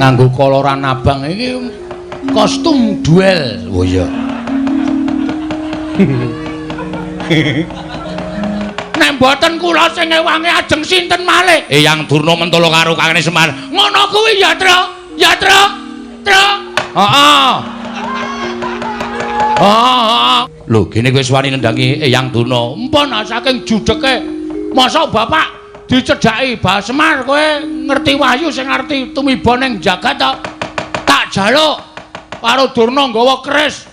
Nganggo koloran abang iki kostum duel. Oh iya. Nek mboten kula sing ngewangi ajeng sinten malih? Eyang Durna mentolo karo Kakane Semar. Ngono kuwi ya, Tru. Ya, Tru. Tru. Heeh. Heeh. Lho, gene kowe wis wani nendangi Eyang Durna. Empun saking judeke. Mosok bapak dicedhaki Bah Semar kowe ngerti wahyu sing ngerti tumiba ning jagat to. Tak jaluk karo Durna nggawa keris.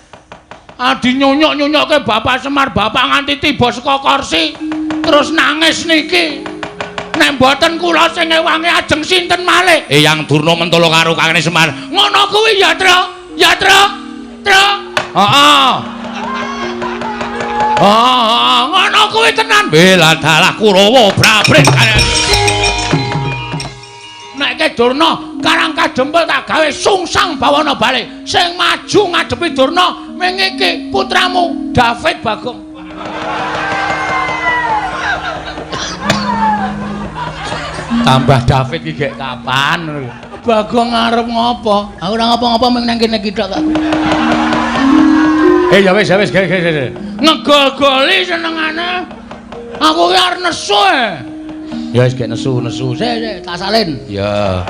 Adi nyunyuk-nyunyukke Bapak Semar, bapak nganti tiba saka kursi terus nangis niki. Nek mboten kula sing ngewangi ajeng sinten malih? Eyang Durna mentolo karo Kakane Semar. Ngono kuwi ya, Tru. Ya, Tru. Tru. Heeh. Heeh, ngono kuwi tenan. Bela dalah Kurawa brabret. Nek ke Durna Karang Kadempel tak gawe sungsang bawana bali. Sing maju ngadepi Durna ming iki putramu David Bagong. Tambah David iki gek kapan? Bagong arep ngopo? Aku ora ngopo-ngopo ming nang kene iki tok kok. Ya wis ya wis ge. Ngegol-goli senengane. Aku ki arep nesu e. Ya wis gek nesu-nesu. Sik sik tak salin. Ya.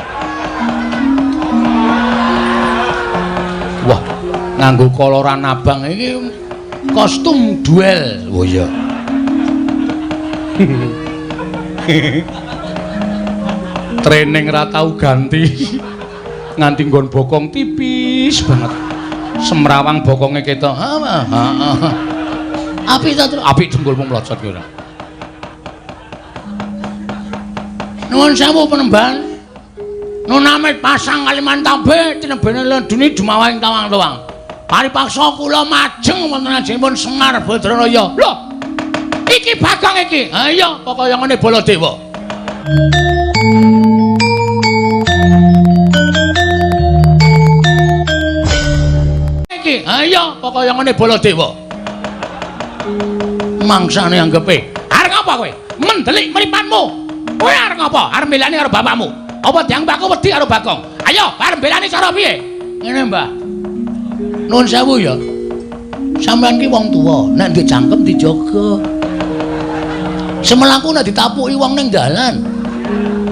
Wah, nganggo koloran abang iki kostum duel. Oh iya. Training ra tau ganti. Nganti nggon bokong tipis banget. Semrawang bokonge ketok. Heeh. Apik ta, Tru? Apik dengkulmu mlocot ki ora. Nuwun sewu penemban. Nunamit pasang Kalimantan tinebene lendune dumawahing tawang-tawang. Paripaksa kula majeng wonten ajengipun Semar Badranaya. Lho. Iki Bagong iki. Ha iya, pokoke ngene Baladewa. Iki, ha iya, pokoke ngene Baladewa. Mangsane anggepe. Arep ngapa kowe? Mendelik mripatmu. Kowe arep ngapa? Arep mbelani karo bapakmu. Apa dianggep aku wedi karo Bagong? Ayo, arep mbelani cara piye? Ngene, Mbah. Nuwun sewu ya. Sampeyan ki wong tuwa, nek duwe jangkem dijaga. Semelaku nek ditapuki wong ning dalan.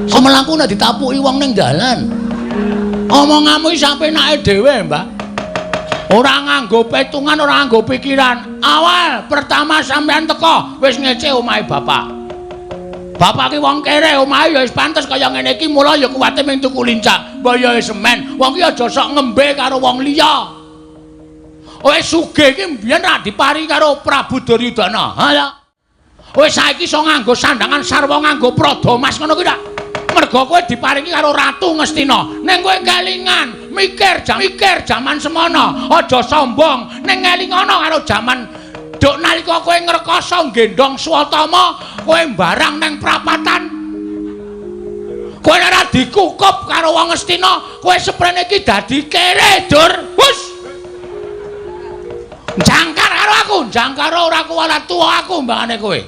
Semelaku nek ditapuki wong ning dalan. Omonganmu iki sapenake dhewe, Mbah. Ora nganggo petungan, ora nganggo pikiran. Awal pertama sampeyan teko wis ngece omahe bapak. Bapak ki wong kere, omahe ya wis pantes kaya ngene iki, mula ya kuwate mung tuku lincak. Mbah ya wis semen, wong ki aja sok ngembe karo wong liya. Wis sugih iki mbiyen ra dipari karo Prabu Duryudana. Ha ya. Wis saiki iso nganggo sandangan sarwa nganggo prada mas ngono kuwi ta. Mergo kowe diparingi karo Ratu Ngastina. Ning kowe kelingan, mikir mikir jaman semono, aja sombong. Ning ngelingono karo jaman duk nalika kowe ngrekoso nggendhong Swatama, kowe mbarang nang prapatan. Kowe ora dikukup karo wong Ngastina, kowe seprene iki dadi kere, Dur. Hus. Jangkar karo aku, jangkar ora kuwalat tuwa aku mbangane kowe.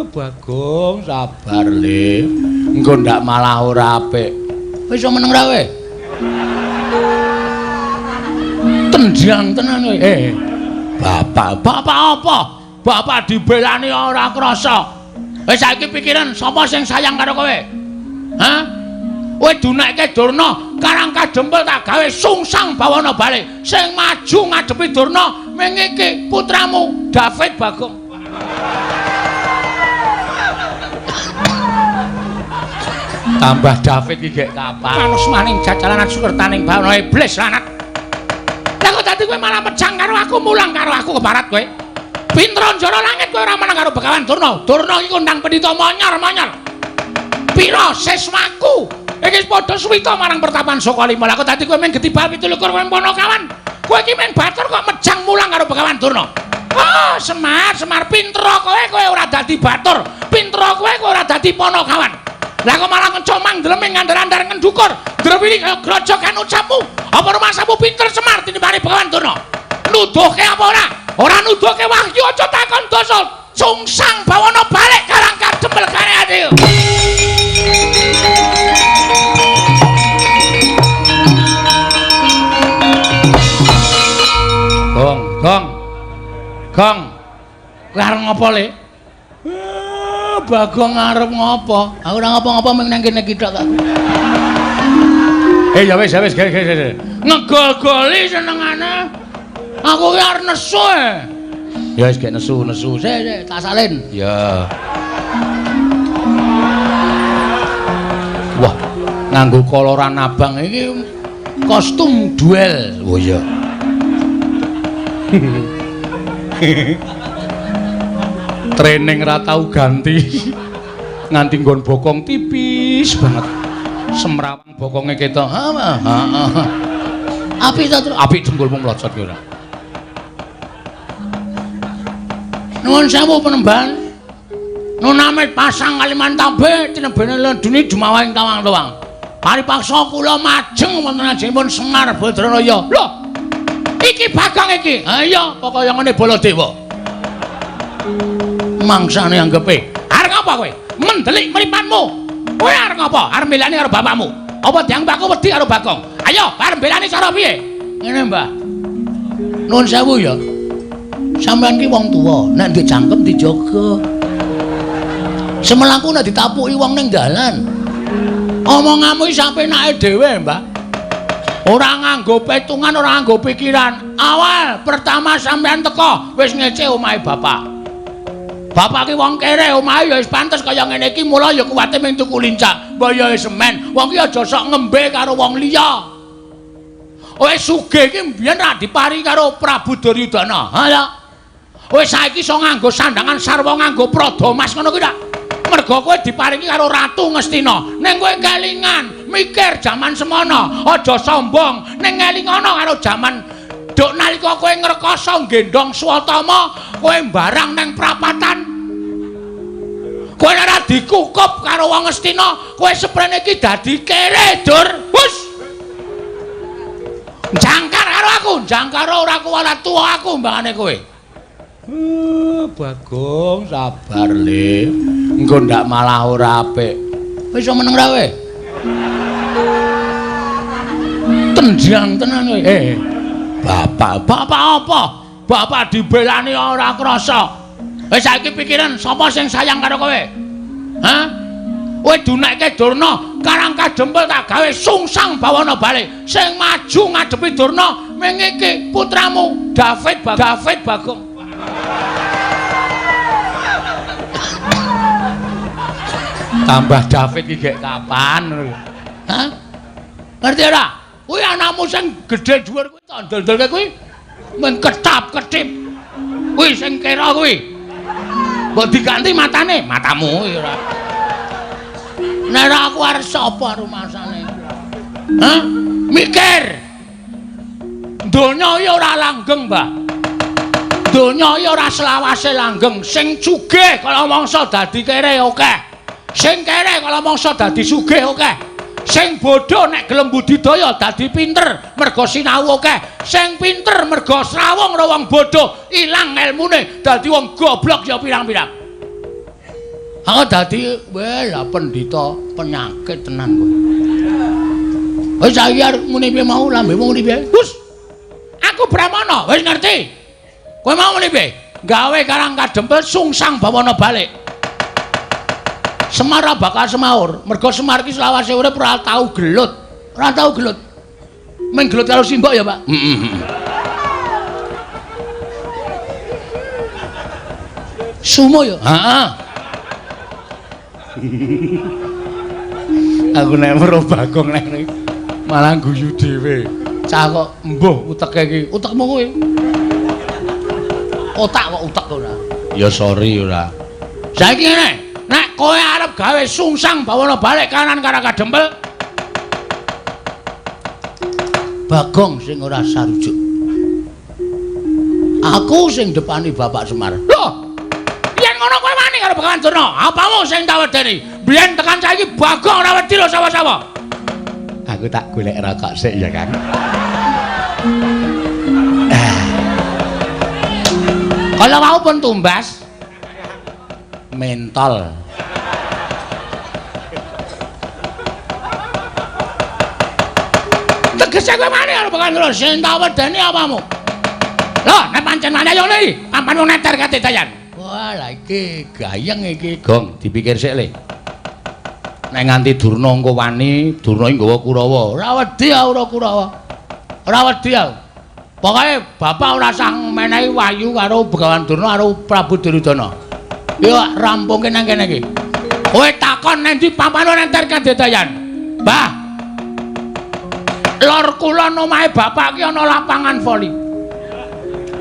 Bagong sabar le. Engko ndak malah ora apik. Wis iso meneng ra kowe? Tendang tenan kowe. Bapak, bapak apa? Bapak dibelani ora krasa. Wis saiki pikiran sapa sing sayang karo kowe? Hah? Kowe dunekke Durna, Karang Kadempel tak gawe sungsang bawana bali. Sing maju ngadepi Durna ming iki putramu David Bagong. Tambah David iki gek kapan? Manusmaning jajalanan sukertaning bawana iblis lanat. Lah kok dadi kowe malah mejang karo aku, mulang karo aku keparat kowe. Pinter njara langit kowe ora menang karo Begawan Durna. Durna iki kondang pendhita monyor-monyor. Pira siswaku? Iki padha suwita marang pertapan Sokalima. Lah kok dadi kowe mung getibal 27 kowe Panakawan. Kowe iki mung batur kok mejang mulang karo Begawan Durna. Oh, Semar, Semar pinter kowe, kowe ora dadi batur. Pinter kowe, kowe ora dadi Panakawan. Lah kok malah ngecomang ndleming ngandar-andar ngendukur. Ndrewili kaya grojogan ucapmu. Apa rumasamu pinter Semar tinimbane Begawan Durna? Nuduhke apa ora? Ora nuduhke wahyu aja takon dosa. Sungsang bawana balik Karang Kadempel kare ati. Kowe arep ngopo, Le? Bagong arep ngopo? Aku ora ngopo-ngopo mung nang kene iki tok kok. Ya wis, ya wis, ge. Ngegol-goli senengane. Aku ki arep nesu. Ya wis gek nesu-nesu. Sik, tak salin. Ya. Wah, nganggo koloran abang iki kostum duel. Oh iya. Training ra tau ganti. Nganti nggon bokong tipis banget. Semrawang bokonge ketok. Heeh, heeh. Apik ta, Tru? Apik dengkulmu mlocot ki ora. Nuwun sewu penemban. Nunamit pasang Kalimantabe tinebene ledune dumawahing tawang-tawang. Paripaksa kula majeng wonten ajengipun Semar Badranaya. Lho. Iki Bagong iki. Ha iya, pokoke ngene Baladewa. Mangsane anggepe. Arep ngapa kowe? Mendelik mripatmu. Kowe arep ngapa? Arep mbelani karo bapakmu. Apa dianggep aku wedi karo Bagong? Ayo, arep mbelani cara piye? Ngene, Mbah. Nuwun sewu ya. Sampeyan ki wong tuwa, nek ndek jangkem dijaga. Semelaku nek ditapuki wong ning dalan. Omonganmu iki sapenake dhewe, Mbah. Ora nganggo petungan, ora nganggo pikiran. Awal pertama sampeyan teko wis ngece omahe bapak. Bapak ki wong kere, omahe ya wis pantes kaya ngene iki, mula ya kuwate mung tuku lincak. Mbah ya wis semen, wong ki aja sok ngembe karo wong liya. Wis sugih iki mbiyen ra dipari karo Prabu Duryudana. Ha ya. Wis saiki iso nganggo sandangan sarwa nganggo prada mas ngono kuwi ta? Mergo kowe diparingi karo Ratu Ngastina. Ning kowe kelingan, mikir jaman semono, aja sombong. Ning ngelingono karo jaman duk nalika kowe ngrekoso nggendhong Swatama, kowe mbarang ning prapatan. Kowe ora dikukup karo wong Ngastina, kowe seprene iki dadi kere, Dur. Hus. Jangkar karo aku, jangkar ora kuwalat tuwa aku mbangane kowe. Bagong sabar, Le. Engko ndak malah ora apik. Wis iso meneng ra kowe? Tenjang tenan kowe. Bapak, bapak apa? Bapak dibelani ora krasa. Wis saiki pikiran sapa sing sayang karo kowe? Hah? Kowe dunekke Durna, Karang Kadempel tak gawe sungsang bawana bali. Sing maju ngadepi Durna ming iki putramu David David Bagong. Tambah David iki gek kapan? Hah? Ngerti ora? Kuwi anakmu sing gedhe dhuwur kuwi tak ndol-ndolke kuwi men ketap-ketip. Kuwi sing kira kuwi. Mbok diganti matane, matamu kuwi ora. Nek ora aku arep sapa rumasane? Hah? Mikir. Donya iki ora langgeng, Mbah. Donya iki ora selawase langgeng. Sing sugih kala mangsa dadi kere akeh. Sing kere kala mangsa dadi sugih akeh. Sing bodho nek gelem budidaya dadi pinter mergo sinau akeh. Sing pinter mergo srawung karo wong bodho ilang elmune dadi wong goblok ya pirang-pirang. Aku dadi weh lah pendhita penyakit tenan kowe. Wis saiki arep muni piye mau lambemu muni piye? Hus. Aku Brahmana, wis ngerti. Kowe mau muni piye? Gawe Karang Kadempel sungsang bawana balik. Semar bakal semaur, mergo Semar iki selawase urip ora tau gelut. Ora tau gelut. Mung gelut karo simbok ya, Pak. Heeh. Sumo ya? Heeh. Aku nek weruh Bagong nek malah guyu dhewe. Cah kok mbuh uteke iki. Utekmu kuwi. Otak kok utek ora. Ya sorry ora. Saiki ngene, nek kowe arep gawe sungsang bawana balik kanan Karang Kadempel, Bagong sing ora sarujuk. Aku sing depani Bapak Semar. Lho, yen ngono kowe wani karo Begawan Durna, apamu sing tak wedeni? Biyen tekan saiki Bagong ora wedi lho sawah-sawah. Aku tak golek rokok sik ya, Kang. Kalau mau pun tumbas mentol. Tegese kowe wani karo Begawan Durna, sing tak wedeni apamu? Lho, nek pancen wani ayo ngene iki, ampan wong neter kate dayan. Wah, lha iki gayeng iki, Gong, dipikir sik le. Nek nganti Durna engko wani, Durna iki nggawa Kurawa. Ora wedi aku ora Kurawa. Ora wedi aku. Pokoke bapak ora usah menehi wahyu karo Begawan Durna karo Prabu Duryudana. Yo rampungke nang kene iki. Kowe takon nang ndi papan ora enter kadedayan. Mbah. Lor kulon omahe bapak ki ana lapangan voli.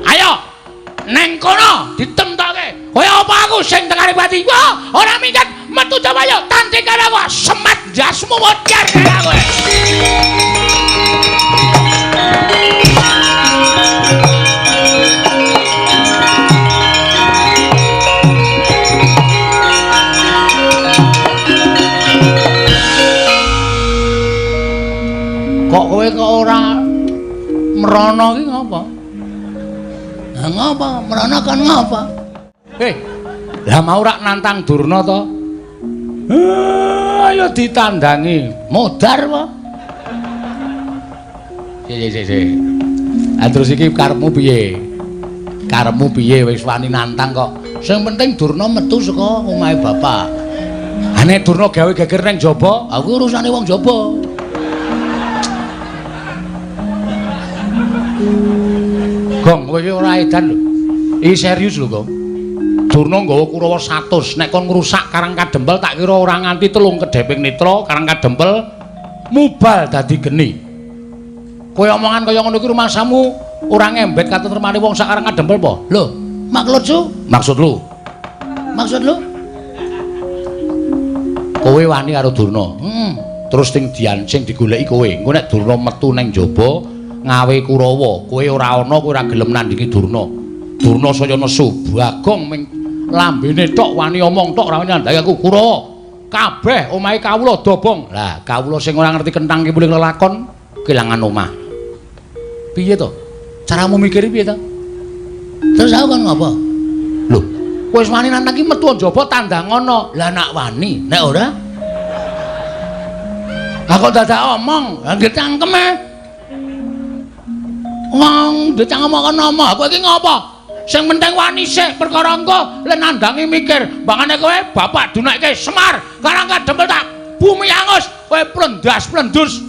Ayo neng kono ditemtoke. Kowe apa aku sing tekane pati? Wah, ora minggat metu dawa yo tanding karo aku. Semet jasmu modar karo kowe. Kok kowe kok ora mrono ki ngapa? Lah ngapa? Mrono kon ngapa? Lah mau rak nantang Durna to? Ayo ditandangi. Modar apa? Sik. Ah terus iki karepmu piye? Karepmu piye wis wani nantang kok. Sing penting Durna metu saka omahe bapak. Ha nek Durna gawe geger ning jaba, aku urusane wong jaba. Gong, kowe iki ora edan lho. Iki serius lho, Gong. Durna nggawa Kurawa 100, nek kon ngrusak Karang Kadempel tak kira ora nganti 3 kedheping netra Karang Kadempel mubal dadi geni. Kowe omongan kaya ngono iki rumangsamu ora ngembet katentremane wong sak Karang Kadempel apa? Lho, maksud lu? Maksud lu? Maksud lu? Kowe wani karo Durna. Terus sing diancing digoleki kowe. Engko nek Durna metu nang jaba ngawe Kurawa, kowe ora ana, kowe ora gelem nandhingi Durna. Durna saya nesu, Bagong ming lambene tok wani omong tok ora wani nandhangi aku Kurawa. Kabeh omahe kawula dobong. Lah, kawula sing ora ngerti kenthang kipuling lelakon kelangan omah. Piye to? Caramu mikir piye to? Terus aku kon ngopo? Lho, kowe wis wani nantang ki metu njaba tandang ana. Lah nak wani, nek ora? Lah kok dadak omong, lah nggih cangkeme. Wong ndecang omong kono kowe iki ngopo? Sing penting wani sik perkara engko le nandangi mikir. Mbangane kowe bapak dunekke Semar, Karang Kadempel tak bumi angus, kowe plendas-plendus.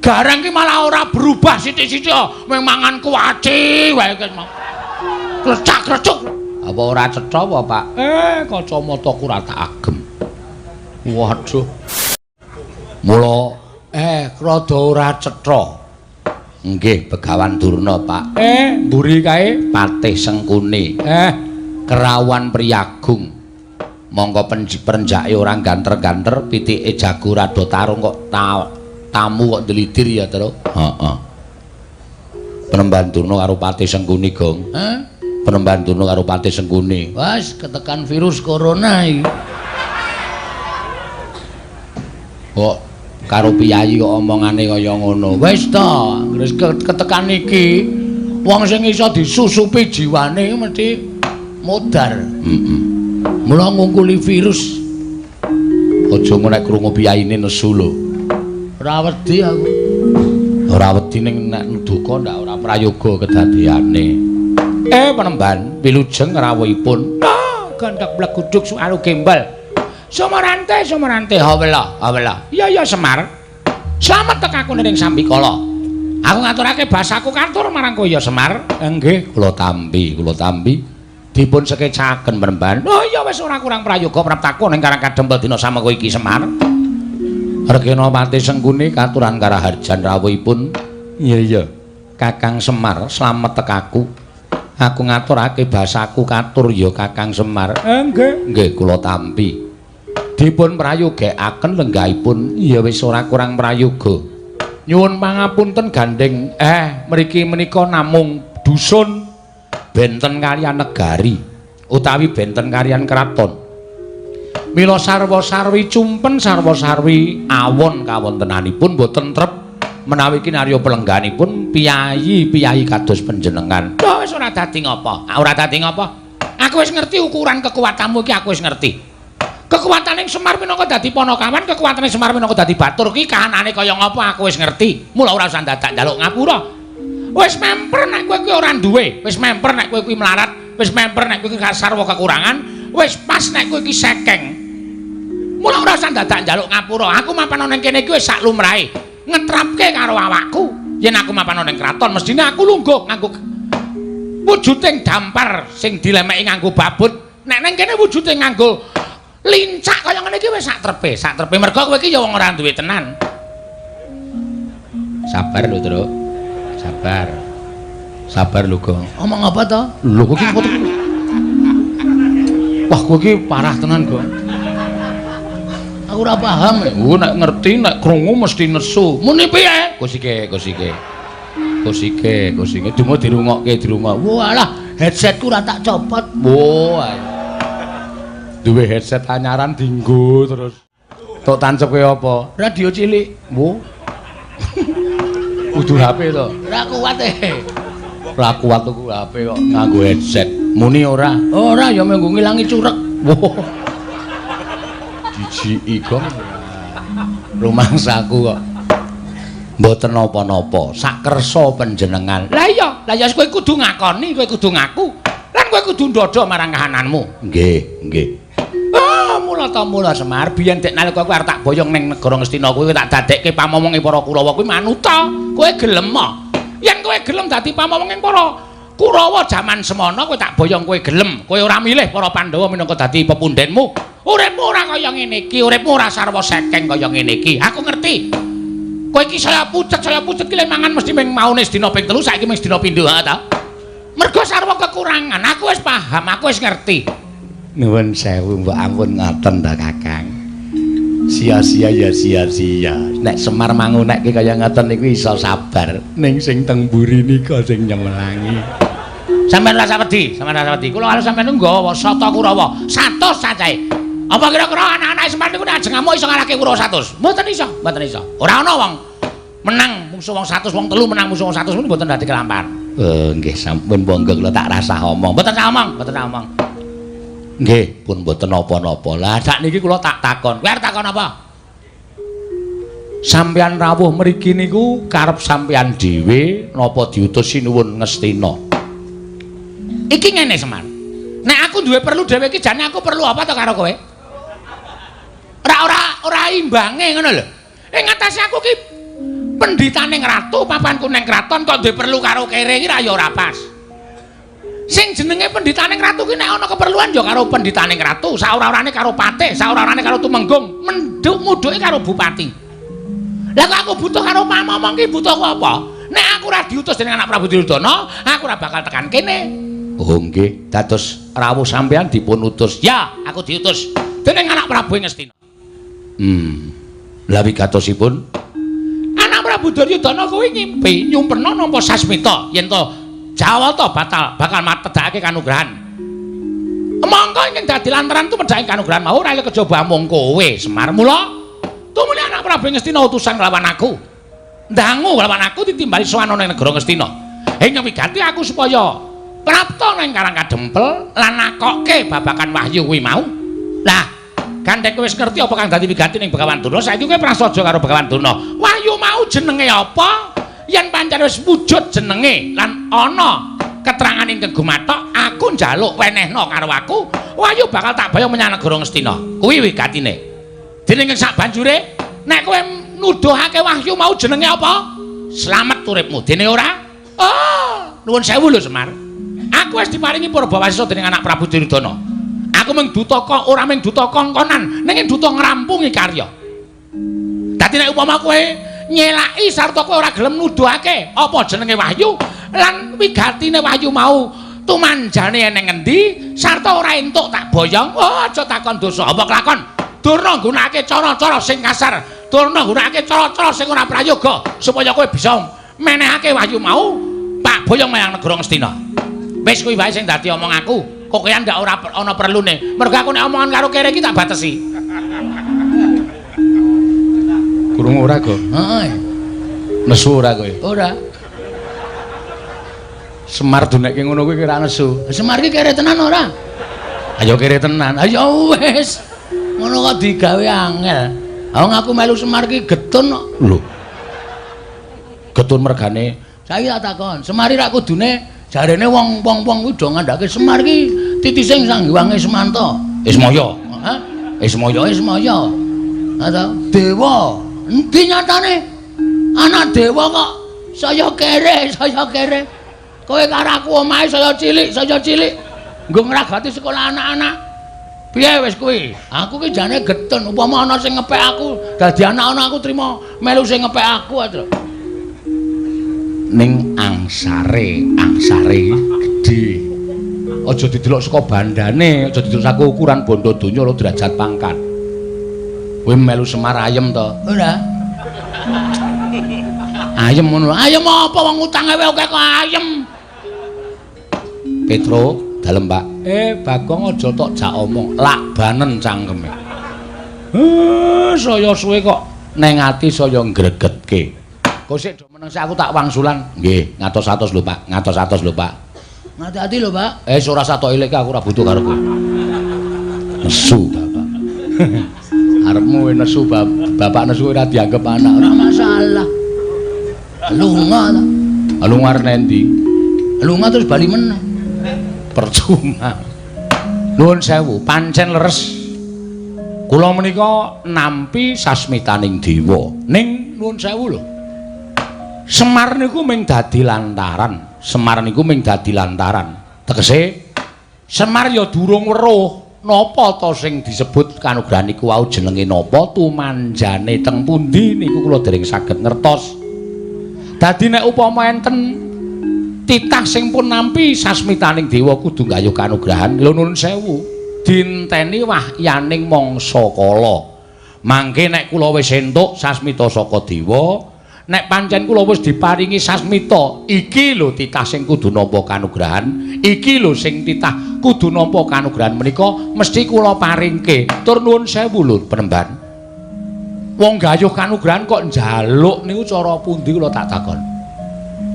Gareng ki malah ora berubah sithik-sithik, mung mangan kuaci wae iki mau. Krecak-krecuk. Apa ora cetha apa, Pak? Kacamataku ora tak agem. Waduh. Mula rada ora cetha. Nggih, Begawan Durna, Pak. Mburi kae Patih Sengkuni. Kerawan Priyagung. Mongko perenjake ora ganter-ganter, pitike jago rada tarung kok tamu kok ndelidir ya, Tru. Heeh. Penemban Durna karo Patih Sengkuni, Gong. Penemban Durna karo Patih Sengkuni. Wes ketekan virus corona iki. Kok karo piyayi kok omongane kaya ngono. Wis to, wis ketekan iki wong sing iso disusupi jiwane mesti modar. Heeh. Mula ngungkuli virus. Aja nek krungu piyayine nesu lho. Ora wedi aku. Ora wedi ning nek duka ndak ora prayoga kedadeane. Penemban wilujeng rawuhipun. Gandhak bleguduk suaru gembel. Sumarante, Sumarante, hawela, hawela. Iya, iya Semar. Slamet tekaku ning sambikala. Aku ngaturake basaku katur marang kowe ya Semar. Nggih, kula tampi, kula tampi. Dipun sekecaken Penemban. Oh iya wis ora kurang prayoga praptaku ning Karang Kadempel dina samengko iki Semar. Regena Patih Sengkuni katuran karaharjan rawuhipun. Iya, iya. Kakang Semar, slamet tekaku. Aku ngaturake basaku katur ya Kakang Semar. Nggih, nggih kula tampi. Dipun prayogekaken lenggahipun. Ya wis ora kurang prayoga. Nyuwun pangapunten gandeng. Mriki menika namung dusun benten kaliyan negari utawi benten kaliyan kraton. Mila sarwa-sarwi cumpen sarwa-sarwi awon kawontenanipun boten trep menawi kinarya pelengganipun piyayi-piyayi kados panjenengan. Lho wis ora dadi ngapa? Ora dadi ngapa? Aku wis ngerti ukuran kekuatanmu iki, aku wis ngerti. Kekuatane Semar minangka dadi panakawan, kekuatane Semar minangka dadi batur ki kahanane kaya ngapa aku wis ngerti. Mula ora usah dadak njaluk ngapura. Wis memper nek kowe kuwi ora duwe, wis memper nek kowe kuwi melarat. Wis memper nek kowe iki sarwa kekurangan, wis pas nek kowe iki sekeng. Mula ora usah dadak njaluk ngapura. Aku mapan ana ning kene iki wis sak lumrahe. Ngetrapke karo awakku. Yen aku mapan ana ning kraton, mestine aku lungguh nganggo wujuding dampar sing dilemeki nganggo babut. Nek ning kene wujude nganggo lincak kaya ngene iki wis sak trepe, sak trepe. Mergo kowe iki ya wong ora duwe tenan. Sabar lho, Truk. Sabar. Sabar lho, Gong. Omong apa to? Lho kowe iki foto. Wah, kowe iki parah tenan, Gong. Aku ora paham. Oh, nek ngerti nek krungu mesti nesu. Muni piye? Kusike, kusike. Kusike, kusike. Dumo dirungokke, dirungok. Walah, headsetku ora tak copot. Wah. Duwe headset anyaran dinggo terus. Tok tancepke apa? Radio cilik. Wo. Kudu HP to. Ora kuat e. Ora kuat tuku HP kok nganggo headset. Muni ora? Ora ya mung ngilangi curek. Wo. Jijiki Gong. Rumangsaku kok mboten napa-napa. Sakersa panjenengan. Lah iya, lah ya kowe kudu ngakoni, kowe kudu ngaku. Lan kowe kudu ndodho marang kahananmu. Nggih, nggih. Ah, mula ta mula Semar, biyen dek nalika kowe arep tak boyong ning negara Ngastina kuwi tak dadekke pamomonge para Kurawa kuwi manuta. Kowe gelem ah? Yen kowe gelem dadi pamomonge para Kurawa jaman semono kowe tak boyong kowe gelem. Kowe ora milih para Pandhawa minangka dadi pepundenmu. Uripmu ora kaya ngene iki, uripmu ora sarwa sekeng kaya ngene iki. Aku ngerti. Kowe iki saya pucet ki le mangan mesti ming maune sedina ping 3, saiki ming sedina pindho ha ta. Mergo sarwa kekurangan. Aku wis paham, aku wis ngerti. Nuwun sewu mbok ampun ngoten ta Kakang. Sia-sia ya sia-sia. Nek Semar mangunekke kaya ngoten niku iso sabar. Ning sing teng mburi nika sing nyemelangi. Sampeyan ora usah wedi, sampeyan ora usah wedi. Kula karo sampeyan nggawa sata Kurawa 100 cacahe. Apa kira-kira anak-anak Semar niku nek ajeng ngamuk iso ngalahke Kurawa 100? Mboten iso, mboten iso. Ora ana wong menang mungsuh wong 100, wong telu menang mungsuh wong 100 niku mboten dadi kelampahan. Nggih sampun monggo kula tak rasah omong. Mboten sah omong, mboten sah omong. Nggih, pun mboten napa-napa. Lah sakniki kula tak takon. Kowe arep takon apa? Sampeyan rawuh mriki niku karep sampeyan dhewe napa diutus Sinuwun Ngastina? Iki ngene Semar. Nek aku duwe perlu dhewe iki jane aku perlu apa to karo kowe? Ora imbange ngono lho. Ing atase aku ki pendhitaning ratu, papanku ning kraton kok duwe perlu karo kere iki ra ya ora pas. Sing jenenge pendhitaning ratu ki nek ana keperluan ya karo pendhitaning ratu, saora-orane karo patih, saora-orane karo tumenggung, menduk mudhuke karo bupati. Lah kok aku butuh karo pamomong ki butuhku apa? Nek aku ora diutus dening anak Prabu Duryudana, aku ora bakal tekan kene. Oh nggih, dados rawuh sampeyan dipun utus. Ya, aku diutus dening anak Prabu Ngastina. Lah wigatosipun anak Prabu Duryudana kuwi ngimpi nyumpena nampa sasmita yen to Jawata batal bakal matedhakake kanugrahan. Mongko ingkang dadi lantaran tumedhake kanugrahan mau ora kejaba amung kowe Semar. Mula tumuli anak Prabu Ngastina utusan nglawan aku. Ndangu nglawan aku ditimbali sowan ana ing negara Ngastina. Ing wigati aku supaya prapta nang Karang Kadempel lan nakokke babakan wahyu kuwi mau. Lah, gandhek wis ngerti apa kang dadi wigati ning Begawan Durna, saiki kowe prasaja karo Begawan Durna. Wahyu mau jenenge apa? Yen pancen wis wujud jenenge lan ana keterangan ingkang gumathok, aku njaluk wenehna karo aku, wahyu bakal tak boyong menyang negara Ngastina. Kuwi wigatine. Dening sak banjure, nek kowe nuduhake wahyu mau jenenge apa? Slamet uripmu. Dene ora? Oh, nuwun sewu lho Semar. Aku wis diparingi purbawasisa dening anak Prabu Duryudana. Aku mung duta kok ora mung duta kongkonan, ning duta ngrampungi karya. Dadi nek upama kowe nyelaki sarta kowe ora gelem nuduhake apa jenenge wahyu lan wigatine wahyu mau tumanjane eneng endi sarta ora entuk tak boyong, oh aja takon dosa apa kelakon. Durna nggunakake cara-cara sing kasar, durna nggunakake cara-cara sing ora prayoga supaya kowe bisa menehake wahyu mau tak boyong menyang negara Ngastina. Wis kuwi wae sing dadi omong aku. Kok kowe ndak ora ana perlune. Mergo aku nek omongan karo kere iki tak batesi. Krungu ora, Go? Heeh. Nesu ora kowe? Ora. Semar dunekke ngono kuwi kira nesu. Semar iki kere tenan ora? Ayo kere tenan. Ayo wis. Ngono kok digawe angel. Wong aku melu Semar iki getun kok. Lho. Getun mergane. Saiki tak takon, Semar iki rak kudune Jarene wong-wong kuwi do ngandhake Semar ki titising Sang Hyang Ismanta. Ismaya. Hah? Ismaya, Ismaya. Ha ta? Dewa. Endi nyatane? Anak dewa kok saya kere, saya kere. Kowe karo aku omahe saya cilik, saya cilik. Nggo ngragati sekolah anak-anak. Piye wis kuwi? Aku ki jane getun upama ana sing ngepek aku, dadi anak-anak aku trima melu sing ngepek aku aja. Ning angsare, angsare gedhe. Aja didelok saka bandane, aja didelok saka ukuran bondo donya lho derajat pangkat. Kowe melu Semar ayem to? Ora. Ayem ngono. Ayem apa wong utange wae akeh kok ayem. Petro, dalem Pak. Bagong aja tok jak omong, lakbanen cangkeme. Saya suwe kok neng ati saya ngregetke. Kok sik do meneng sik aku tak wangsulan. Nggih, ngatos-atos lho Pak, ngatos-atos lho Pak. Hati-hati lho Pak. Ora usah tok ilike aku ora butuh karo kowe. Nesu bapak. Arepmu nesu bapak nesu ora dianggep anak, ora masalah. Lunga ta. Lunga arep endi? Lunga terus bali meneh. Percuma. Nuwun sewu, pancen leres. Kula menika nampi sasmitaning dewa. Ning nuwun sewu lho. Semar niku ming dadi lantaran. Semar niku ming dadi lantaran. Tegese Semar ya durung weruh napa ta sing disebut kanugrahan niku wau jenenge napa, tumanjane teng pundi niku kula dereng saged ngertos. Dadi nek upama enten titah sing pun nampi sasmitaning dewa kudu nggayuh kanugrahan, lho nuwun sewu, dinteni wahyaning mangsa kala. Mangke nek kula wis entuk sasmita saka dewa, nek pancen kula wis diparingi sasmita, iki lho titah sing kudu nampa kanugrahan, iki lho sing titah kudu nampa kanugrahan menika mesti kula paringke. Tur nuwun sewu lho penemban. Wong gayuh kanugrahan kok njaluk niku cara pundi kula tak takon.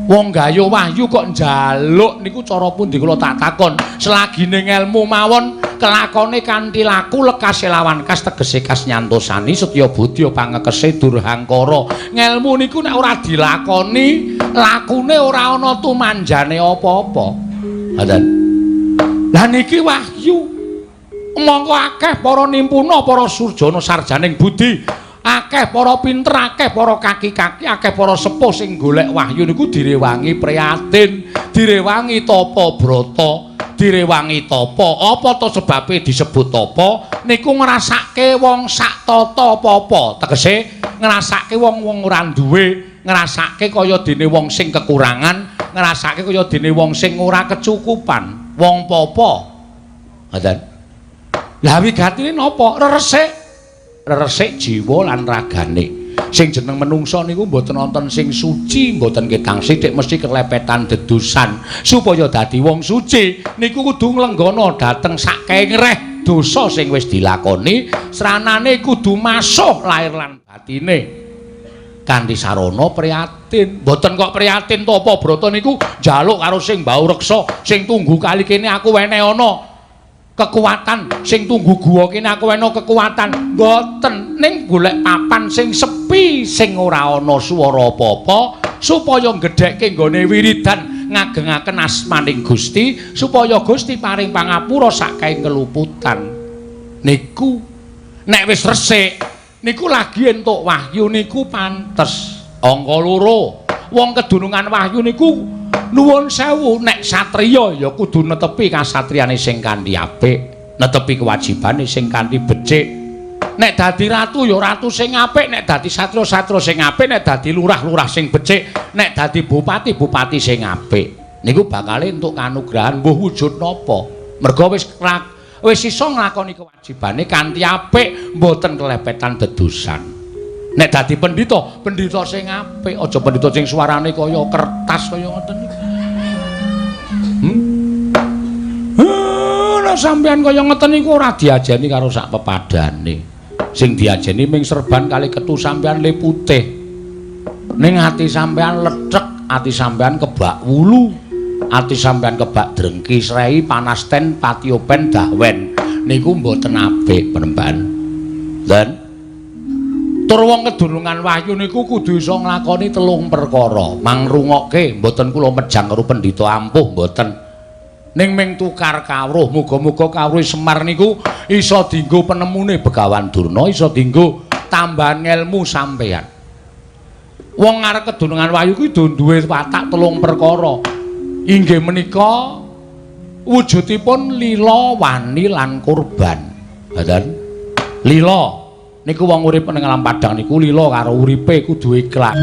Wong gayuh wahyu kok njaluk niku cara pundi kula tak takon. Selagine ngelmu mawon kelakone kanthi laku lekase lawan kas tegese kas nyantosani setya budya pangekese durhangkara. Ngelmu niku nek ora dilakoni, lakune ora ana tumanjane apa-apa. Ngoten. Lah niki wahyu. Mongko akeh para nimpuna, para surjana sarjaning budi, akeh para pinter, akeh para kaki-kaki, akeh para sepuh sing golek wahyu niku direwangi prihatin, direwangi tapa brata, direwangi tapa. Apa to sebabe disebut tapa? Niku ngrasake wong sak tata apa-apa. Tegese ngrasake wong-wong ora duwe, ngrasake kaya dene wong sing kekurangan, ngrasake kaya dene wong sing ora kecukupan, wong papa. Ngoten. Lah wigatine napa? Reresik. Reresik jiwa lan ragane. Sing jeneng menungsa niku mboten wonten sing suci, mboten ketang sithik mesti kelepetan dedusan. Supaya dadi wong suci niku kudu nglenggana dhateng sakengreh dosa sing wis dilakoni, sranane kudu masuh lahir lan batine. Kanthi sarana prihatin. Mboten kok prihatin tapa brata niku njaluk karo sing mbau reksa, sing tunggu kali kene aku wene ana kekuatan, sing tunggu guwa kene aku wene kekuatan. Mboten, ning golek papan sing sepi, sing ora ana swara apa-apa, supaya gedhekke nggone wiridan ngagengaken asmaning Gusti, supaya Gusti paring pangapura saking keluputan. Niku nek wis resik niku lagi entuk wahyu niku pantes. Angka loro, wong kedunungan wahyu niku nuwun sewu, nek satriya ya kudu netepi kasatriyane sing kanthi apik, netepi kewajibane sing kanthi becik. Nek dadi ratu ya ratu sing apik, nek dadi satria-satria sing apik, nek dadi lurah-lurah sing becik, nek dadi bupati-bupati sing apik. Niku bakale entuk kanugrahan mbuh wujud napa. Merga wis iso nglakoni kewajibane kanthi apik, mboten kelepetan dedusan. Nek dadi pendhita, pendhita sing apik, aja pendhita sing suarane kaya kertas kaya ngoten niku. Nek sampeyan kaya ngoten niku ora diajeni karo sak pepadane. Sing diajeni ming serban kali ketu sampeyan le putih. Ning ati sampeyan lethek, ati sampeyan kebak wulu, ati sampeyan kebak drengki srei panasten patiopen dahwen. Niku mboten apik penemban. Dan Tur wong kedunungan wahyu niku kudu iso nglakoni telung perkara. Mangrungokke mboten kula mejang karo pendhita ampuh mboten. Ning ming tukar kawruh, muga-muga kawruh Semar niku iso dienggo penemune Begawan Durna, iso dienggo tambahan ngelmu sampeyan. Wong arep kedunungan wahyu kuwi duwe watak telung perkara. Inggih menika wujudipun lila, wani lan kurban. Ngoten. Lila niku wong urip ning alam padhang niku lila karo uripe kudu ikhlas.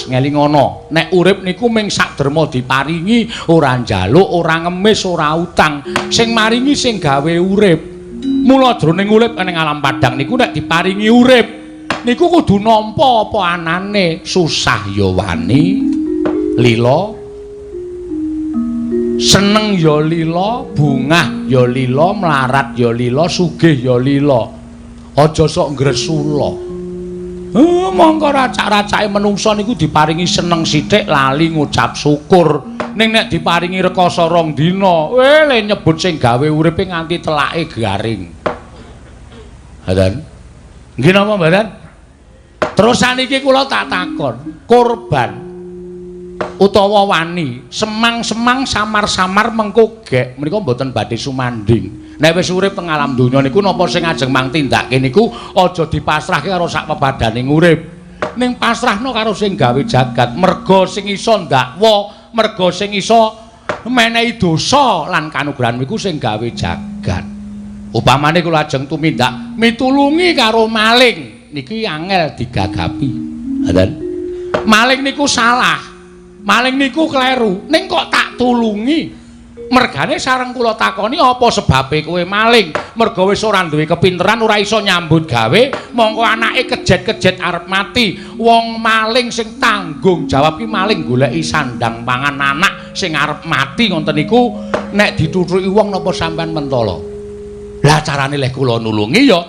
Ngelingono, nek urip niku ming sak derma diparingi, ora njaluk, ora ngemis, ora utang. Sing maringi sing gawe urip. Mula jroning urip ning alam padhang niku nek diparingi urip niku kudu nampa apa anane, susah ya wani, lila, seneng ya lila, bungah ya lila, mlarat ya lila, sugih ya lila. Aja sok ngresula. Mongko racak-racake menungsa niku diparingi seneng sithik lali ngucap syukur. Ning nek diparingi rekoso rong dina, le nyebut sing gawe uripe nganti telake garing. Ngoten. Nggih napa mboten? Terus saniki kula tak takon, korban utawa wani, semang-semang samar-samar mengko gek menika mboten badhe sumanding. Nek wis urip teng alam donya niku napa sing ajeng mang tindake niku aja dipasrahke karo sak pepadaning urip. Ning pasrahno karo sing gawe jagat, merga sing iso ndakwa, merga sing iso menehi dosa lan kanugrahan niku sing gawe jagat. Upamane kula ajeng tumindak mitulungi karo maling, niki angel digagapi. Ngoten. Maling niku salah. Maling niku kleru, ning kok tak tulungi. Mergane sareng kula takoni apa sebabe kowe maling? Merga wis ora duwe kepinteran, ora iso nyambut gawe, mongko anake kejet-kejet arep mati. Wong maling sing tanggung jawab ki maling goleki sandang pangan anak sing arep mati ngoten niku nek dituthuki wong napa sampean mentala? Lah carane leh kula nulungi ya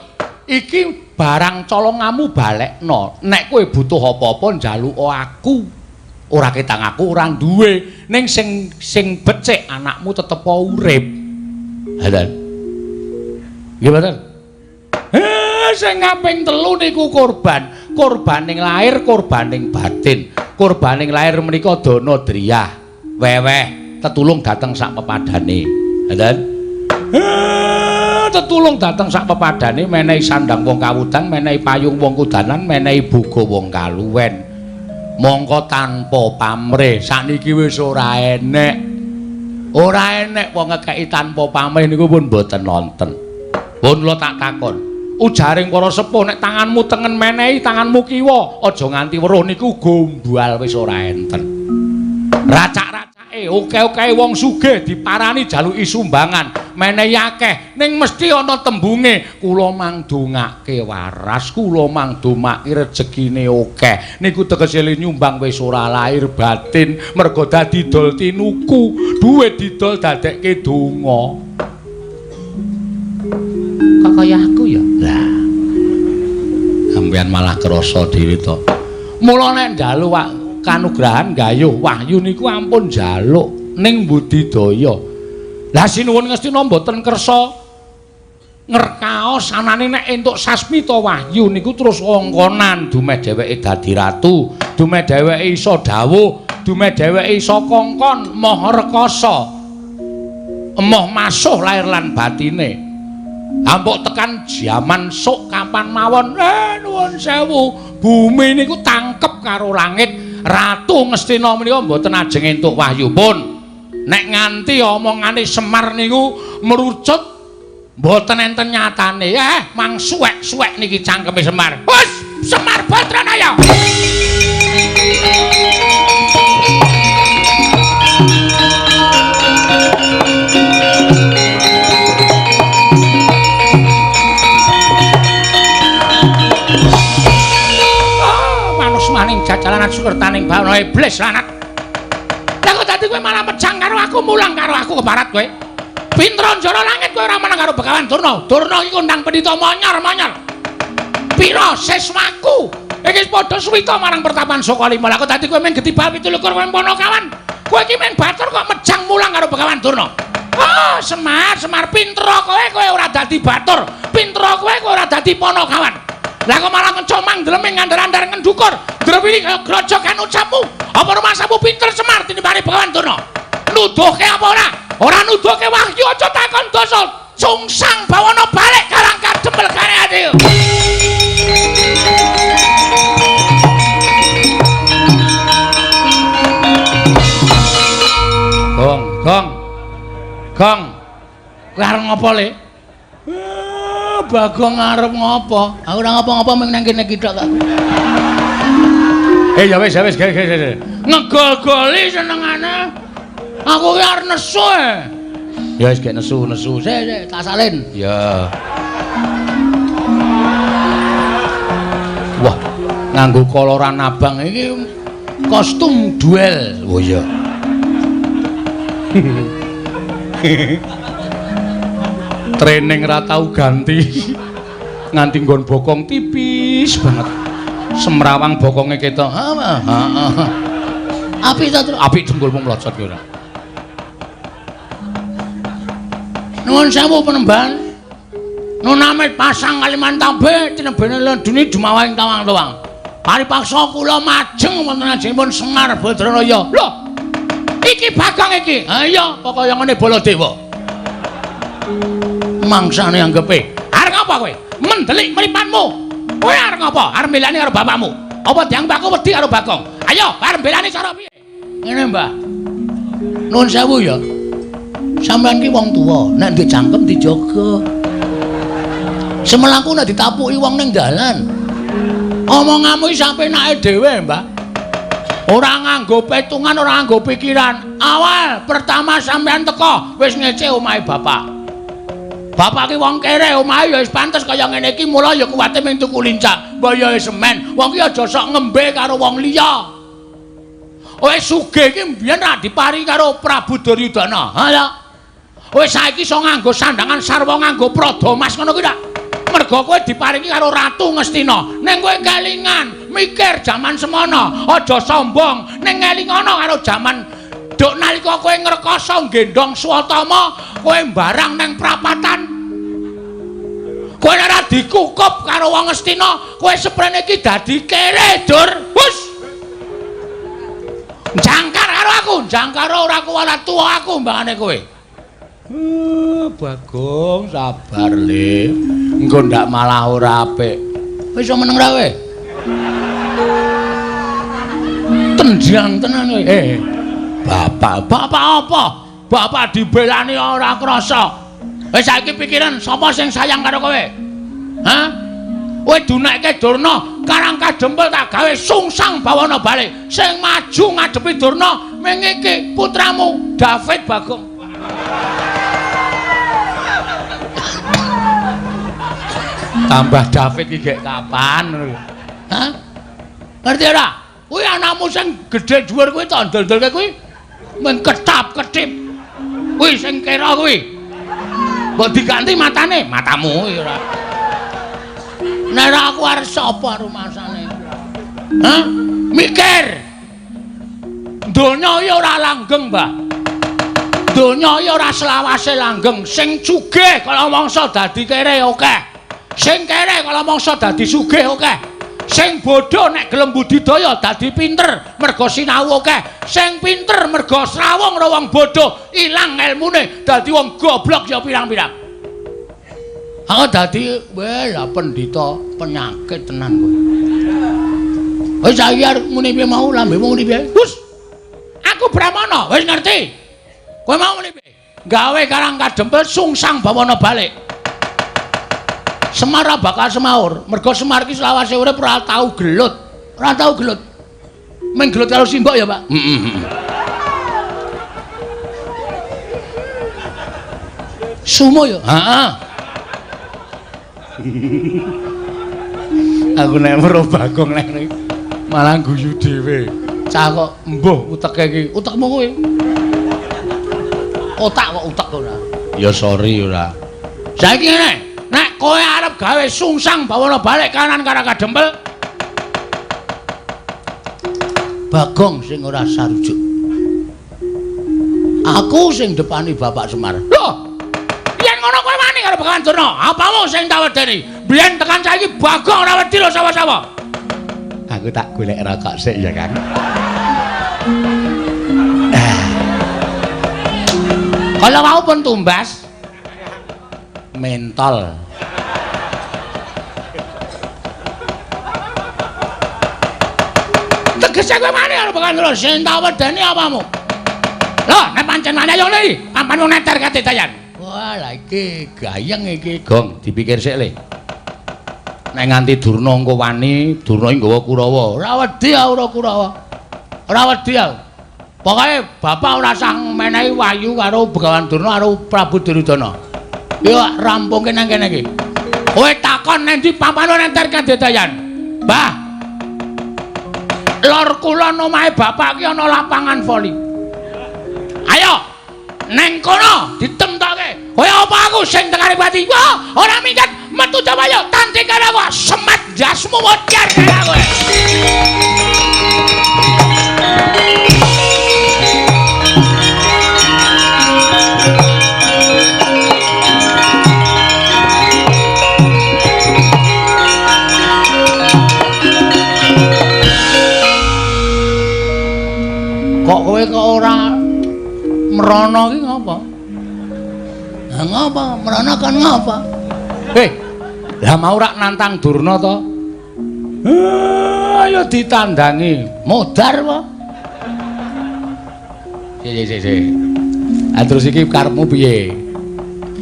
iki barang colongamu balekno. Nek kowe butuh apa-apa njaluk aku. Ora ketang aku ora duwe, ning sing sing becik anakmu tetep urip. Ngoten. Nggih mboten? Sing kaping telu niku korban. Korbaning lahir, korbaning batin. Korbaning lahir menika dana driyah, weweh, tetulung dateng sak pepadane. Ngoten. Tetulung dateng sak pepadane, menehi sandang wong kawudan, menehi payung wong kudanan, menehi boga wong kaluwen. Mongko tanpa pamrih sakniki wis ora enek. Ora enek wong ngekeki tanpa pamrih niku pun mboten nonten. Pun kula tak takon, ujaring para sepuh nek tanganmu tengen menehi tanganmu kiwa, aja nganti weruh niku gombal wis ora enten. Racak-racake oke-oke wong sugih diparani jaluki sumbangan, menehi akeh, ning mesti ana tembunge kula mangdongake waras, kula mangdomake rejekine akeh. Niku tegese nyumbang wis ora lahir batin, merga dadi dol tinuku, duit didol dadekke donga. Kok kaya aku ya? Lah. Sampeyan malah krasa dhewe to. Mula nek njaluk kanugrahan gayuh wahyu niku ampun njaluk ning budidaya. Lah sinuwun Ngastina mboten kersa ngerkaos anane nek entuk sasmita wahyu niku terus kongkonan dumeh dheweke dadi ratu, dumeh dheweke iso dawuh, dumeh dheweke iso kongkon maha rekasa. Emoh masuh lahir lan batine. Ampuk tekan jaman sok kapan mawon, nuwun sewu, bumi niku tangkep karo langit. Ratu Ngastina menika mboten ajeng entuk wahyu pun. Nek nganti omongane Semar niku merucut mboten enten nyatane. Mang suwek-suwek niki cangkeme Semar. Hus, Semar Badranaya. Maning jajalanan sukertaning bawana iblis lanat. Lah kok dadi kowe malah mejang karo aku, mulang karo aku keparat kowe. Pinter njara langit kowe ora menang karo Begawan Durna. Durna iki kondang pendhita monyor-monyor. Pira siswaku iki padha suwita marang pertapan Sukalima. Lah kok dadi kowe mung getibal 27 kowe Panakawan. Kowe iki mung batur kok mejang mulang karo Begawan Durna. Oh, Semar, Semar pinter kowe, kowe ora dadi batur. Pinter kowe, kowe ora dadi Panakawan. Lah kok malah ngecomang ndleming ngandar-andar ngendukur. Drewili kaya grojogan ucapmu. Apa rumasamu pinter Semar tinimbane Begawan Durna? Nuduhke apa ora? Ora nuduhke wahyu aja takon dosa. Sungsang bawana balik karang kadempel kare ati. Gong, gong. Gong. Kowe arep ngopo, Le? Bagong arep ngopo? Aku ora ngopo-ngopo mung nang kene iki tok kok. Ya wis, ya wis, ge. Ngegol-goli senengane. Aku ki arep nesu. Ya wis gek nesu-nesu. Sik, tak salin. Ya. Wah, nganggo koloran abang iki kostum duel. Oh iya. Training ra tau ganti. Nganti nggon bokong tipis banget. Semrawang bokonge ketok. Heeh. Apik ta, Tru? Apik dengkulmu mlocot ki ora. Nuwun sewu penemban. Nunamit pasang Kalimantan tabe tinebene lendune dumawahing tawang-tawang. Paripaksa kula majeng wonten ajengipun Semar Badranaya. Lho. Iki Bagong iki. Ha iya, pokoke ngene Baladewa. Mangsane anggepe. Arep ngapa kowe? Mendelik mripatmu. Kowe arep ngapa? Arep mbelani karo bapakmu. Apa dianggep aku wedi karo Bagong? Ayo, arep mbelani cara piye? Ngene, Mbah. Nuwun sewu ya. Sampeyan ki wong tuwa, nek ndek cangkem dijaga. Semelaku nek ditapuki wong ning dalan. Omonganmu iki sapenake dhewe, Mbah. Ora nganggo petungan, ora nganggo pikiran. Awal pertama sampeyan teko wis ngece omahe bapak. Bapak ki wong kere, omahe ya wis pantes kaya ngene iki, mula ya kuwate mung tuku lincak. Mbah ya semen. Wong ki aja sok ngembe karo wong liya. Wis sugih iki mbiyen ra dipari karo Prabu Duryudana. Ha ya. Wis saiki iso nganggo sandangan sarwa nganggo prada mas ngono kuwi ta. Mergo kowe diparingi karo Ratu Ngastina. Ning kowe kelingan, mikir jaman semono, aja sombong. Ning ngelingono karo jaman duk nalika kowe ngrekoso nggendhong Swatama, kowe mbarang ning prapatan. Kowe ora dikukup karo wong Ngastina, kowe seprene iki dadi kere, Dur. Hus. Jangkar karo aku, jangkar ora kuwalat tuwa aku mbangane kowe. Bagong sabar le. Engko ndak malah ora apik. Wis iso meneng ra kowe? Tendang tenan kowe. Bapak, bapak apa? Bapak dibelani ora krasa. Wis saiki pikiran sapa sing sayang karo kowe? Hah? Kowe dunekke Durna, Karang Kadempel tak gawe sungsang bawana balik. Sing maju ngadepi Durna ming iki putramu David Bagong. Tambah David iki gek kapan ngono lho. Hah? Ngerti ora? Kuwi anakmu sing gedhe dhuwur kuwi tak ndol-ndolke kuwi mung ketap-ketip. Kuwi sing kira kuwi. Mbok diganti matane, matamu kuwi ora. Nek ora aku arep sapa rumasane? Hah? Mikir. Donya iki ora langgeng, Mbah. Donya iki ora selawase langgeng. Sing sugih kala mangsa dadi kere akeh. Sing kere kala mangsa dadi sugih akeh. Sing bodho nek gelem budidaya dadi pinter mergo sinau akeh. Sing pinter mergo srawung karo wong bodho ilang elmune dadi wong goblok ya pirang-pirang. Aku dadi weh lah pendhita penyakit tenan kowe. Wis saiki arep muni piye mau lambemu muni piye? Hus. Aku Brahmana, wis ngerti. Kowe mau muni piye? Gawe Karang Kadempel sungsang bawana balik. Semar bakal semaur, mergo Semar iki selawase urip ora tau gelut. Ora tau gelut. Mung gelut karo simbok ya, Pak. Heeh. Sumo ya? Heeh. Aku nek weruh Bagong nek malah guyu dhewe. Cah kok mbuh uteke iki. Utekmu kuwi. Otak kok utek ora. Ya sorry ora. Saiki ngene. Nek kowe arep gawe sungsang bawana balik kanan Karang Kadempel, Bagong sing ora sarujuk. Aku sing depani Bapak Semar. Lho, yen ngono kowe wani karo Begawan Durna, apamu sing tak wedeni? Biyen tekan saiki Bagong ora wedi lho sapa-sapa. Aku tak golek rokok sik ya, Kang. Kalau mau pun tumbas mentol. Tegese kowe wani karo Begawan Durna, sing tak wedeni apamu? Lho, nek pancen wani ayo le, papan wong neter kadedayan. Wah, lha iki gayeng iki, Gong, dipikir sik le. Nek nganti Durna engko wani, Durna iki nggawa Kurawa. Ora wedi aku ora Kurawa. Ora wedi aku. Pokoke bapak ora sah menehi wahyu karo Begawan Durna karo Prabu Duryudana. Yo rampungke nang kene iki. Kowe takon nang ndi papan neter kadedayan. Mbah. Lor kulon omahe bapak ki ana lapangan voli. Ayo neng kono ditemtoke. Kowe apa aku sing tekane pati? Wah, ora minggat metu jawayo tanding karo aku semet jasmu modar karo kowe. Kok kowe kok ora mrono ki ngapa? Lah ngapa? Mrono kon ngapa? Heh. Lah mau rak nantang Durna to? Ayo ditandangi. Modar apa? Sik. Ah terus iki karepmu piye?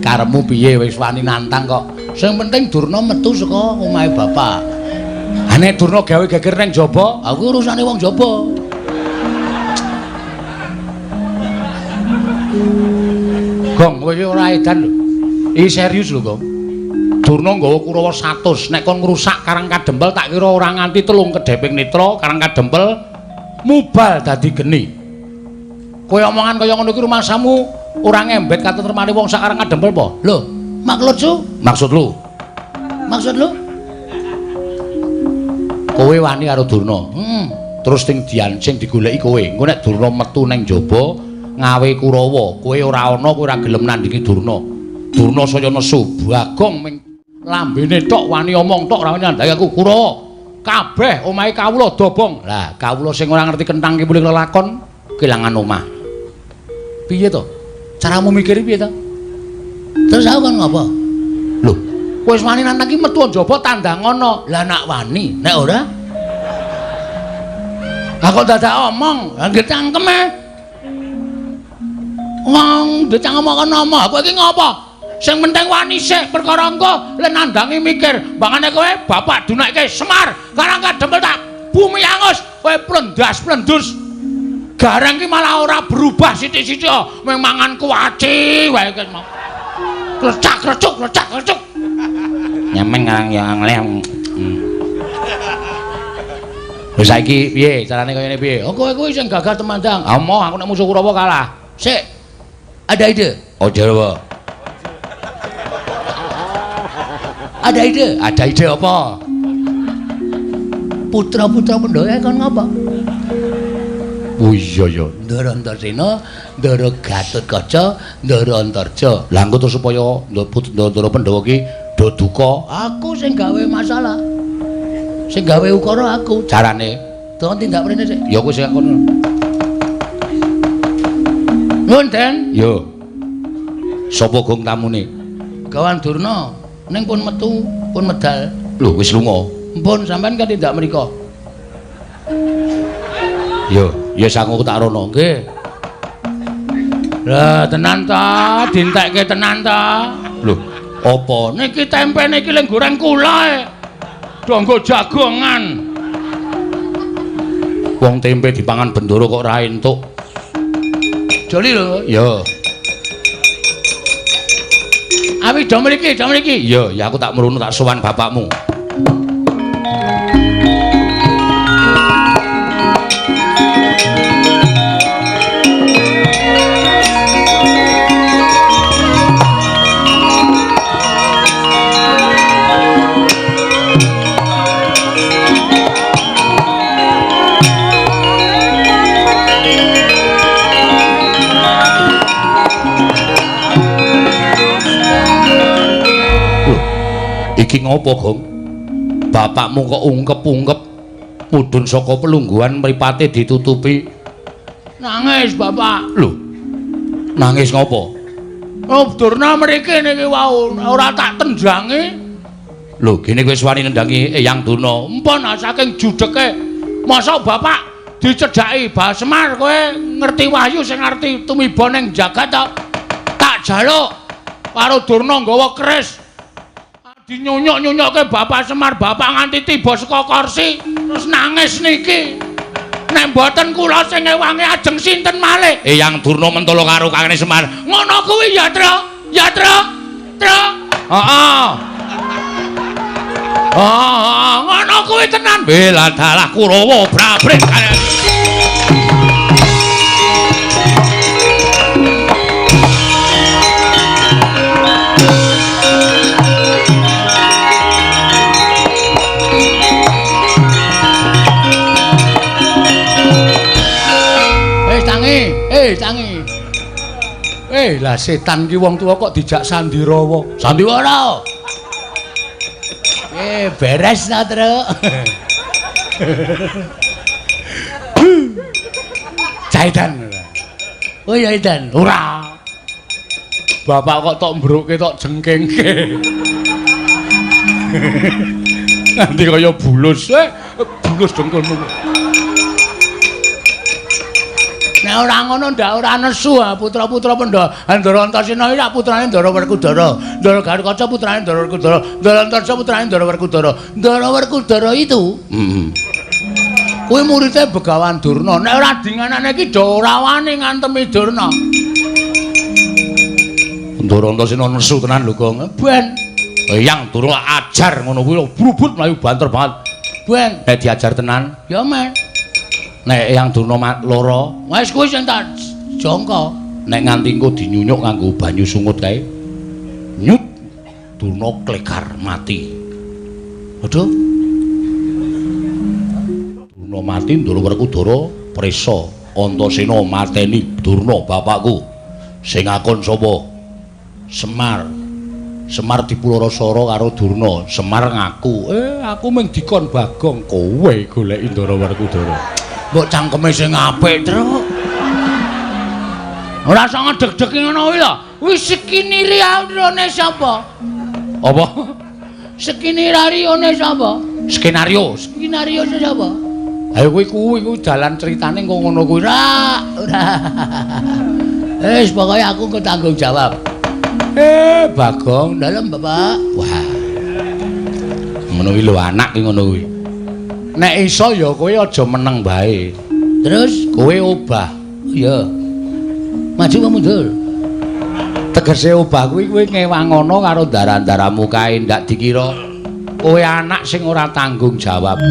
Karepmu piye wis wani nantang kok. Sing penting Durna metu saka omahe bapak. Ha nek Durna gawe geger nang jaba, aku urusane wong jaba. Gong, kowe iki ora edan lho. Iki serius lho, Gong. Durna nggawa Kurawa 100, nek kon ngrusak Karang Kadempel tak kira ora nganti 3 kedheping netra Karang Kadempel mubal dadi geni. Kowe omongan kaya ngono iki rumangsamu ora ngembet katentremane wong sak Karang Kadempel apa? Lho, maksud lu? Maksud lu? Maksud lu? Kowe wani karo Durna. Heeh. Terus sing dian sing digoleki kowe. Engko nek Durna metu nang jaba ngawe Kurawa, kowe ora ana, kowe ora gelem nandingi Durna. Durna saya nesu, Bagong ming lambene tok wani omong tok ora wani nandhangi aku Kurawa. Kabeh omahe kawula dobong. Lah, kawula sing ora ngerti kentang ki mulih lelakon kelangan omah. Piye to? Caramu mikir piye to? Terus aku kon ngopo? Lho, kowe wis wani nantang ki metu njaba tandang ana. Lah nak wani, nek ora? Lah kok dadak omong, lah nggih cangkeme. Wong dicangkem kok ngomong, kowe iki ngopo? Sing penting wani sik perkara engko le nandangi mikir. Mbangane kowe bapak dunekke Semar, Karang Kadempel tak bumi angus, kowe plendas-plendus. Gareng ki malah ora berubah sithik-sithik, mung mangan kuaci wae ki mau. Klecak-klecuk, klecak-klecuk. Nyemen ngarang ya ngleh. Wis saiki piye carane kaya ngene piye? Oh kowe kuwi sing gagah temandang. Ah moh aku nek musuh Kurawa kalah. Sik. Ada ide? Ojo apa? Ada ide? Ada ide apa? Putra-putra Pandhawa kon ngapa? Oh iya ya. Ndara Antasena, Ndara Gatotkaca, Ndara Antarja. Lah engko terus supaya Ndara Pandhawa ki do duka, aku sing gawe masalah. Sing gawe ukara aku. Carane tolong tindak mrene sik. Ya kowe sing kono. Nuwun, Den. Yo. Sapa gong tamune? Gawan Durna. Ning pun metu, pun medal. Lho, wis lunga. Mpun sampean kan tindak mriko. Yo, ya sangu tak rono. Nggih. Lah, tenan ta, dintekke tenan ta. Lho, apa? Niki tempe niki leng goreng kula e. Do nggo jagongan. Wong tempe dipangan bendoro kok ora entuk. Joli lho. Ya. Awi do mriki, do mriki. Ya, ya aku tak mrunu tak sowan bapakmu. Iki ngopo, Gong? Bapakmu kok ungkep-ungkep mudhun saka pelungguhan mripate ditutupi. Nangis, Bapak. Lho. Nangis ngopo? Oh, Durna mriki niki wau ora tak tendangi. Lho, gene kowe wis wani nendangi Eyang Durna. Empun saking judheke. Mosok Bapak dicedhaki Bah Semar kowe ngerti wahyu sing ngerti tumiba ning jagat to? Tak jaluk karo Durna nggawa keris. Dinyunyuk-nyunyukke Bapak Semar, Bapak nganti tiba saka kursi terus nangis niki. Nek mboten kula sing ngewangi ajeng sinten malih? Eyang Durna mentolo karo Kakane Semar. Ngono kuwi ya, Tru. Ya, Tru. Tru. Heeh. Heeh, ngono kuwi tenan. Bela dalah Kurawa brabret. Tangi. Lah setan ki wong tuwa kok dijak sandirawa. Sandiwara. Beres ta, Truk. Caitan. Oh ya Idan. Ora. Bapak kok tok mbruke tok jengkengke. Nanti kaya bulus, bulus dengkulmu. Nek ora ngono ndak ora nesu putra-putra Pandhawa. Ndara Antasena iki lak putrane Ndara Werkudara. Ndara Garukaca putrane Ndara Werkudara. Ndara Antarja putrane Ndara Werkudara. Ndara Werkudara itu kuwi muridé Begawan Durna. Nek ora dinganane iki do ora wani ngantemi Durna. Ndara Antasena nesu tenan lho, Gong. Ben Eyang Durna ajar ngono kuwi brubut mlayu banter banget. Ben nek diajar tenan ya men. Nek Eyang Durna lara, wis kuwi sing tak jangka. Nek nganti engko dinyunyuk nganggo banyu sungut kae. Nyut Durna klegar mati. Waduh. Durna mati, Ndara Werkudara prisa. Antasena mateni Durna bapakku. Sing ngakon sapa? Semar. Semar dipularasara karo Durna. Semar ngaku, aku mung dikon Bagong, kowe goleki Ndara Werkudara. Mbok cangkeme sing apik, Truk. Ora usah ngedeg-deg ngono kuwi lho. Wis skinarione sapa? Apa? Skinarione sapa? Skenario. Skenario sapa? Ayo kuwi kuwi dalan ceritane engko ngono kuwi. Ora, ora. Wis pokoke aku engko tanggung jawab. Bagong, dalem Bapak. Wah. Ngono kuwi lho anak ki ngono kuwi. Nek iso ya kowe aja meneng bae. Terus kowe obah. Iya. Maju apa mundur? Tegese obah kuwi kowe ngewangono karo ndara-ndaramu kae ndak dikira kowe anak sing ora tanggung jawab.